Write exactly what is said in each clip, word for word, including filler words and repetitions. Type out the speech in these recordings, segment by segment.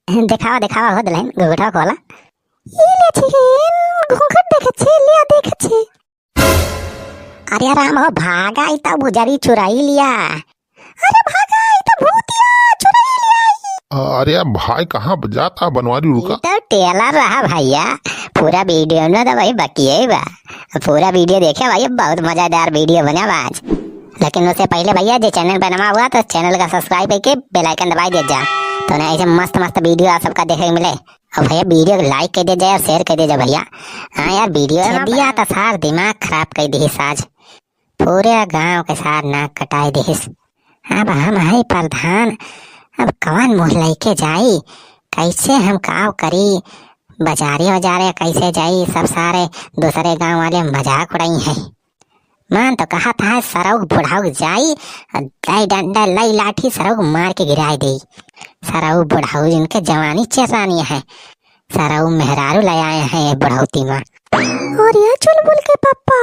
देखावा, देखावा हो दुलहिन, घुघुटा खोला। ई ले छिन, घूंघट देखे छे, लिया देखे छे। अरे राम हो, भागा, ई त भुजरी चुराई लिया। अरे भागा, ई त भूतिया चुराई लिया ई। अरे भाई, कहाँ जाता बनवारी, रुका। ई त trailer रहा भैया, पूरा video न त वही बकिए बा। पूरा video देखे भाई, बहुत मजेदार video बना बा आज। लेकिन उससे पहले भैया, जे channel पे नवा हुआ तो channel का subscribe करके bell icon दबाई दे जा, तो ना ऐसे मस्त मस्त video आप सबका देखे के मिले। और भैया, video को like कर दे जाए और share कर दे जाए भैया। हाँ यार, video छेदिया तो सार दिमाग खराब कर दिहिस आज, पूरे गांव के सार नाक कटाई दिहिस। अब हम है प्रधान, अब कौन मुँह लेके जाई, कैसे हम काव करी, बाजारे बाजारे कैसे जाई, सब सारे दूसरे गांव वाले मजाक उड़ाई हैं। मान तो कहा था सरऊ बुढ़ऊ जाई, लई डंडा लई लाठी सरऊ मार के गिराई देई। सरऊ बुढ़ऊ जिनके जवानी चेतानी है, सरऊ मेहरारू ले आए हैं ये बुढ़ौती में। और ये चुलबुल के पप्पा,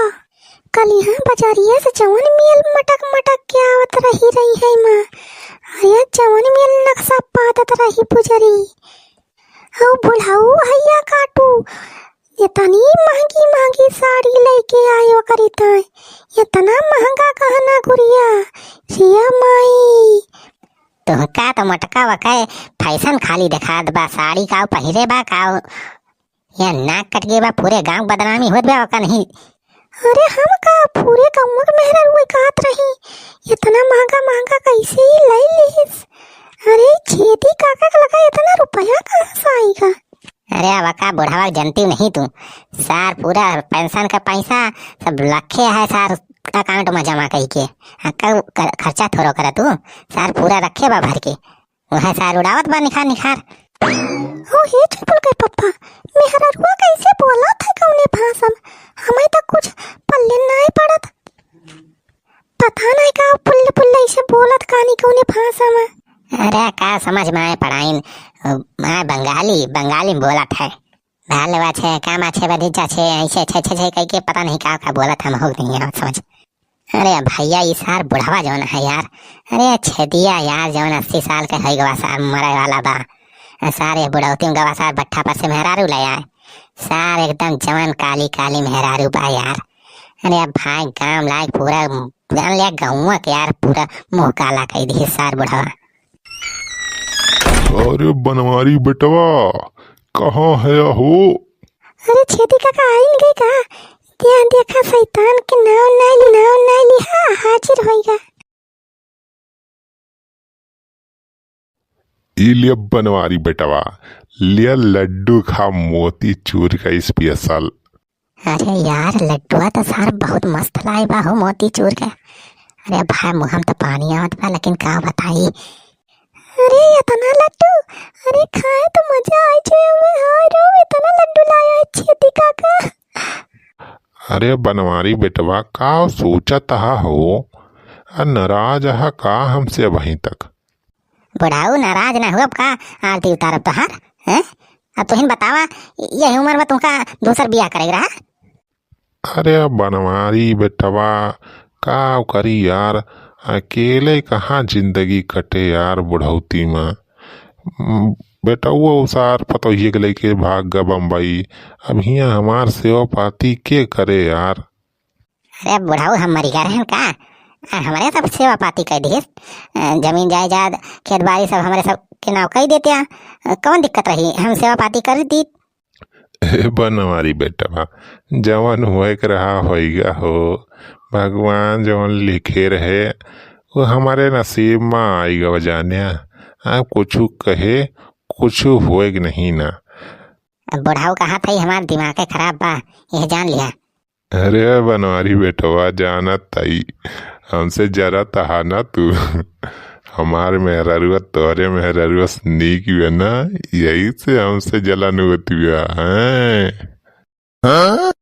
कल यहाँ बाजारिया से जवन मेल मटक मटक के आवत रही रही है माँ, और ये जवन मेल नक्शा पादत रही पुजरी। हऊ बुढ़ऊ हैया काटू, इतनी महंगी महंगी साड़ी लेके आयो करिताय, इतना महंगा गहना गुरिया, सिया माई। तुहका तो मोटका वकै fashion खाली देखात बा, साड़ी काव पहिरे बा काव, या नाक कट गए बा, पूरे गांव बदनामी होत बा ओका नहीं। अरे हम का पूरे गांव के मेहरारू कहत रही, इतना महंगा महंगा कैसे ही ले लिहिस? अरे छेदी काका के लगा इतना रुपया कहाँ से आएगा? अरे अब का बुढ़वा जनती नहीं तू, सार पूरा pension का पैसा सब रखे है सार account में जमा कई के, आ, क-, क-, खर्चा थोड़ो करा तू, सार पूरा रखे बा भर के, वह सार उड़ावत बा निखार निखार। हो हे चुलबुल के पप्पा, मेहररुआ कैसे बोलत है कौने भाषा में, हमें तो कुछ पल्ले नहीं पड़त। पता नहीं का पुल्ले पुल्ले ऐसे बोलत कानी कौने भाषा में। अरे का समझ में आए पढ़ाइन, अ, मैं बंगाली, बंगाली में बोलत है। बाल बा छे, काम अच्छे, भतीजा छे, ऐसे छे, छे, छे, कह के पता नहीं का, का बोलत हम हो नहीं आवत समझ। अरे भैया, ई सार बुढ़वा जौन है यार, अरे छेदिया यार, जौन अस्सी साल के है गवा सार, मरे वाला बा। आ सार ये बुढ़ौती में गवा सार भट्ठा पर से मेहरारू ले आए। सार एकदम जवान काली काली मेहरारू बा यार। अरे अब भाई गांव लायक पूरा जान लिया, गाँव के यार पूरा मुंह काला कर दिए सार बुढ़वा। अरे बनवारी बेटवा, कहाँ है हो? अरे छेदी काका आइन गए का? क्या देखा शैतान के नाव नाई ली, नाव नाई ली, हाँ हाजिर होइगा। ई लिया बनवारी बेटवा, लिया लड्डू खा मोतीचूर का special। अरे यार, लड्डुआ तो सार बहुत मस्त लाए बा हो मोतीचूर के। अरे भाई, मुँह में तो पानी आवत बा, लेकिन का बताई। अरे इतना लड्डू, अरे खाए तो मजा आए छे, हमें हाय रो, इतना लड्डू लाया है छेदी काका। अरे बनवारी बेटवा, का सोचत हा हो? आ, नाराज हा का हमसे अबहीं तक? बुढ़ाऊ नाराज ना हुआ का, आरती उतारब तोहार, हैं? अब तुहिन बतावा, यही उम्र में तुमका दूसर बियाह करेक रहा? अरे बनवारी बेटवा, का करी यार, अकेले कहाँ जिंदगी कटे यार बुढ़ौती में। उम, बेटउआ उसार पतोहिए के लेके भाग गा बम्बई। अब हियाँ हमार सेवा पाती के करे यार? अरे बुढ़ऊ, हम मरी गए रहन का? आ, हमरे सब सेवा पाती कर दिहिस। अ, जमीन जायदाद, खेत बाड़ी सब हमरे सब के नाव कर देते हैं। अ, कौन दिक्कत रही? हम सेवा पाती कर दी। ए बनवारी बेटवा, जवन होए के रहा होइगा हो। भगवान जवन लिखे रहे, वो हमारे नसीब में आइगा जाने। आ, कुछ कहे, कुछ होए के नहीं ना। अब बुढ़ऊ कहा था, हमार दिमाग खराब बा, यह जान लिया। अरे बनवारी बेटवा, जानत तई, हमसे जरत हा ना तू। हमार मेहररुआ तोहरे मेहररुआ से नीक बा ना, यही से हमसे जलन होत बा, हैं? हाँ?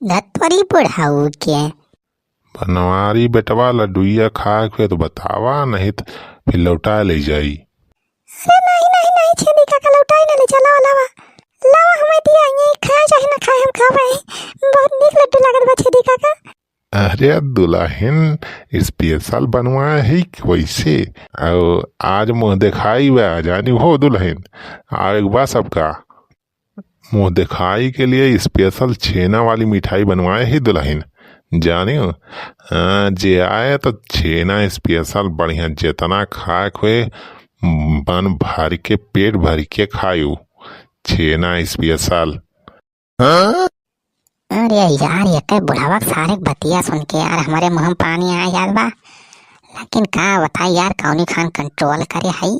धतवरी बुढ़ऊ के। बनवारी बेटवा, लड्डुइया खा के तो बतावा, नहीं तो फिर लौटा ले जाई। अरे नहीं, नहीं, नहीं, छेदी काका, लौटाई ना ले जा, लावा, लावा। लावा, हमें दिया, ये खाए चाहे ना खाए, हम खावे। बहुत नीक लड्डू लागत बा, छेदी काका। अरे दुलहिन, special बनवाए है कि वैसे? अउ आज मुँह देखाई बा, जानी हो दुलहिन, आवे के बा सबका। मुँह देखाई के लिए special छेना वाली मिठाई बनवाए ही दुलहिन, जानियो। हाँ, जे आए तो छेना special बढ़िया, जेतना खाए के होए, मन भर के, पेट भर के खायू। छेना special। हाँ? अरे यार, एके बुढ़वा के सारे के बतिया सुन के यार, हमरे मुँह में पानी आ जात बा। लेकिन का बताई यार, कौनी खान control करे हई।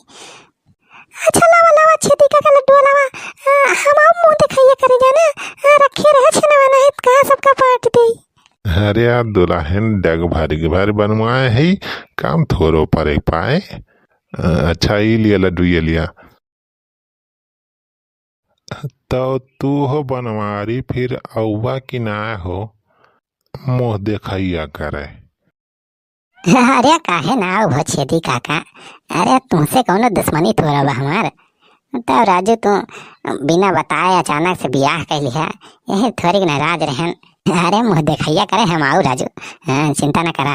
अच्छा, लावा, लावा, छेदी काका लड्डू लावा। आ, हम अब मुँह देखाइए करे जाने। आ, रखे रहे छेनवा, नहीं तो कहाँ सबका बाँट देई। अरे यार, दुलहिन डग भरी के भरी बनवाए हई, काम थोरो परे पाए। आ, अच्छा, ई लिया लड्डू, ये लिया। तो तू हो बनवारी, फिर अउबा कि ना हो मुँह देखइया करे? अरे काहे ना आउब हो छेदी काका, अरे तुमसे कौनो दुश्मनी थोड़ा बा हमार। तब राजू तू बिना बताए अचानक से बियाह कइ लिहा, यही थोड़ी नाराज रहन। अरे मुँह देखइया करे हम आऊ राजू, हाँ, चिंता ना करा।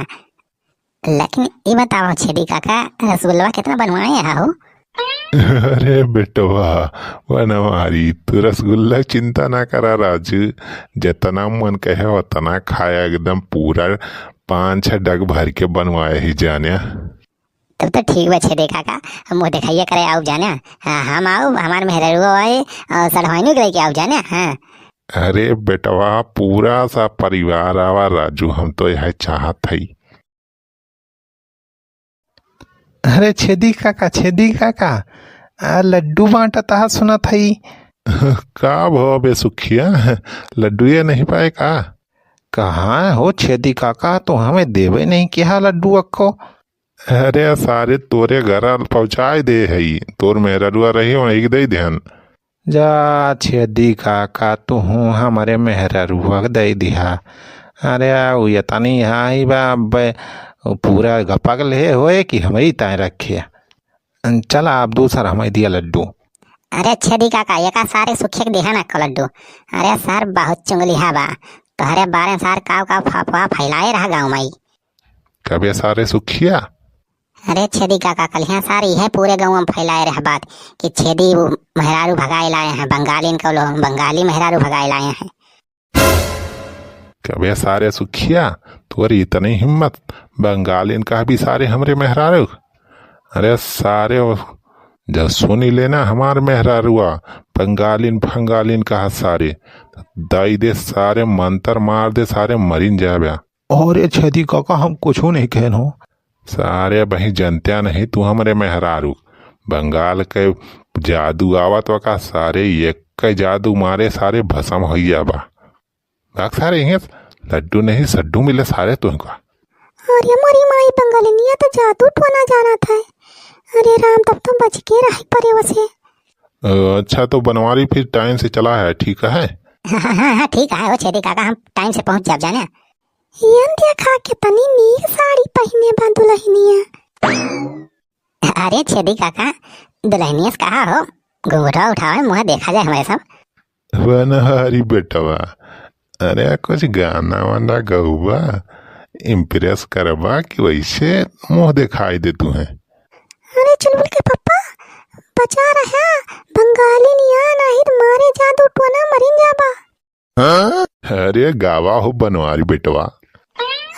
लेकिन ई बतावा छेदी काका, रसगुल्ला कितना बनवाए हो? अरे बेटवा, बनवारी, तू रसगुल्ला चिंता ना करा राजू, जितना मन कहे उतना खाया, एकदम पूरा पाँच छह डग भर के बनवाए ही जाने। तब तो ठीक बा छेदी काका, हम मुँह देखइया करे आउब जाने। हाँ, हम आउब, हमार मेहररुआ आए और सड़वाइनो के लेके आउब जाने। हाँ। अरे बेटवा, पूरा सा परिवार आवा राजू, हम तो यह चाहत हई। अरे छेदी काका, छेदी काका, आ लड्डू बाँटत हा सुनत हई। का भवा बे सुखिया, लड्डुए नहीं पाए का? कहाँ हो छेदी काका, तो हमें देवे नहीं किहा लड्डू अक्को। अरे सारे तोरे घर पहुँचाए दे हई, तोर मेहररुआ रही वहीं के दे देहन। जा छेदी काका, तुहूँ हमरे मेहररुआ के दे दिहा। अरे उ यतनी हाई बा, अब उ पूरा गपक ले होए कि हमरी ताए रखे। चला अब दूसर हमें दिया लड्डू। अरे छेदी काका, एका सारे सुखिया के दिहा ना को लड्डू। अरे सर बहुत चुंगलिहा बा, तोहरे बारे में सर काव काव फफवा फैलाए रहा गाँव में। कबे सारे सुखिया? अरे छेदी काका, कलिहा सार इहे पूरे गाँव में फैलाए रह बात कि छेदी उ मेहरारू भगाए लाए हैं, बंगालिन को लोग, बंगाली मेहरारू भगाए लाए हैं। कबे सारे सुखिया, तोरी इतनी हिम्मत, बंगालिन कहा भी सारे हमरे मेहरारू? अरे सारे, जब सुनी लेना हमार मेहरारुआ बंगालिन फंगालिन कहा सारे, दाई दे सारे, मंतर मार दे सारे, मरिन जाबे। अरे छेदी काका, हम कुछो नहीं कहन हो। सारे बही जनत्या नहीं, तू हमरे मेहरारू। बंगाल के जादू आवत बा का सारे, एक के जादू मारे सारे भसम होइया बा। भाग सारे, इहें लड्डू नहीं सड्डू मिले सारे तुमका। अरे मोरी माई, बंगालिनिया तो जादू टोना जानत है। अरे राम, तब तो बच के रहे परे वसे। अ, अच्छा तो बनवारी फिर टाइम से चला है, ठीक है? हाँ, हाँ, हाँ, ठीक है, हो छेदी काका, हम टाइम से पहुँच जाब जाने। यन देखा कितनी नीक साड़ी पहिने बा दुलहिनिया। अरे छेदी काका, दुलहिनिया से कहा हो, घुंघटा उठावे, मुँह देखा जाए हमारे सब। बनवारी बेटवा, अरे कुछ गाना वाना गउबा, impress करबा कि वैसे मुँह देखाई दे तू है। अरे चुलबुल के पप्पा, बचा रहा, बंगालिनिया नहीं तो मारे जादू टोना मरिन जाबा। हाँ? अरे गावा हो बनवारी बेटवा।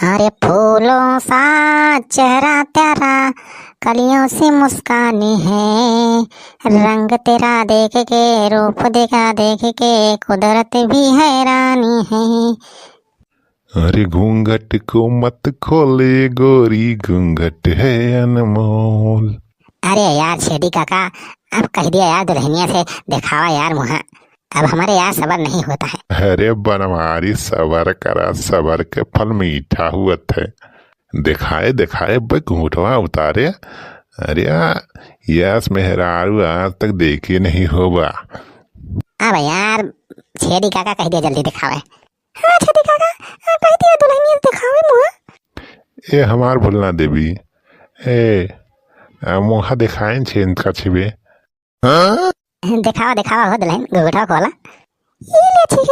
अरे फूलों सा चेहरा तेरा, कलियों सी मुस्कानी है, रंग तेरा देख के, रूप देखा देख के, कुदरत भी हैरानी है। अरे घूंघट को मत खोले गोरी, घूंघट है अनमोल। अरे यार छेदी काका, अब कह दिया यार दुलहिनिया से, देखावा यार मुँह। अब हमारे यार सबर नहीं होता है। अरे बनवारी सबर करा, सबर के फल मीठा हुअत है। देखाए देखाए बे घूंघटवा उतारे। अरे यस मेहरारू आज तक देखे नहीं होबा। अब यार छेदी काका कह दिया जल्दी देखावे। हाँ छेदी काका, हाँ, कह दिया दुलहिनिया देखावे मुँह। ए हमार भुलना देवी, ए, आ, मुँह देखाइन छेन का छिबे। हाँ? देखावा, देखावा हो दुलहिन, घुघुटा खोला। ई ले छिन,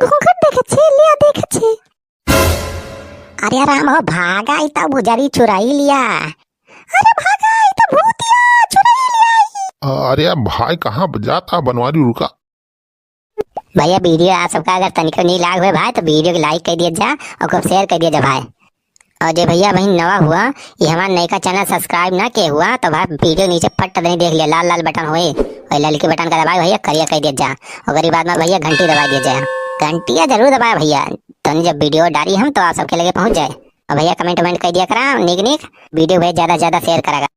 घूंघट देखे छे, लिया देखे छे। अरे राम हो, भागा, ई तो बुजरी चुराई लिया। अरे भागा, तो भूतिया चुड़ैलिया। अरे भाई, कहाँ जाता बनवारी, रुका। भैया, video आप सबका अगर तनिको नीक लाग होए भाई, तो video के like कर दिया जा और खूब share कर दिया जा भाई। और जे भैया बहिन नवा हुआ, ये हमार नयका channel subscribe ना किए हुआ, तो भाई video नीचे पट देनी देख लिया, लाल लाल button होए, वही ललकी button का दबाए भैया, करिया कर दिया जा। ओकरी बाद में भैया घंटी दबा दिया जाए, घंटिया जरूर दबाए भैया, तनी जब video डाली हम तो आप सबके लगे पहुँच जाए। और भैया comment वमेंट कर दिया करा नीक नीक, video भैया ज्यादा से ज्यादा share करा।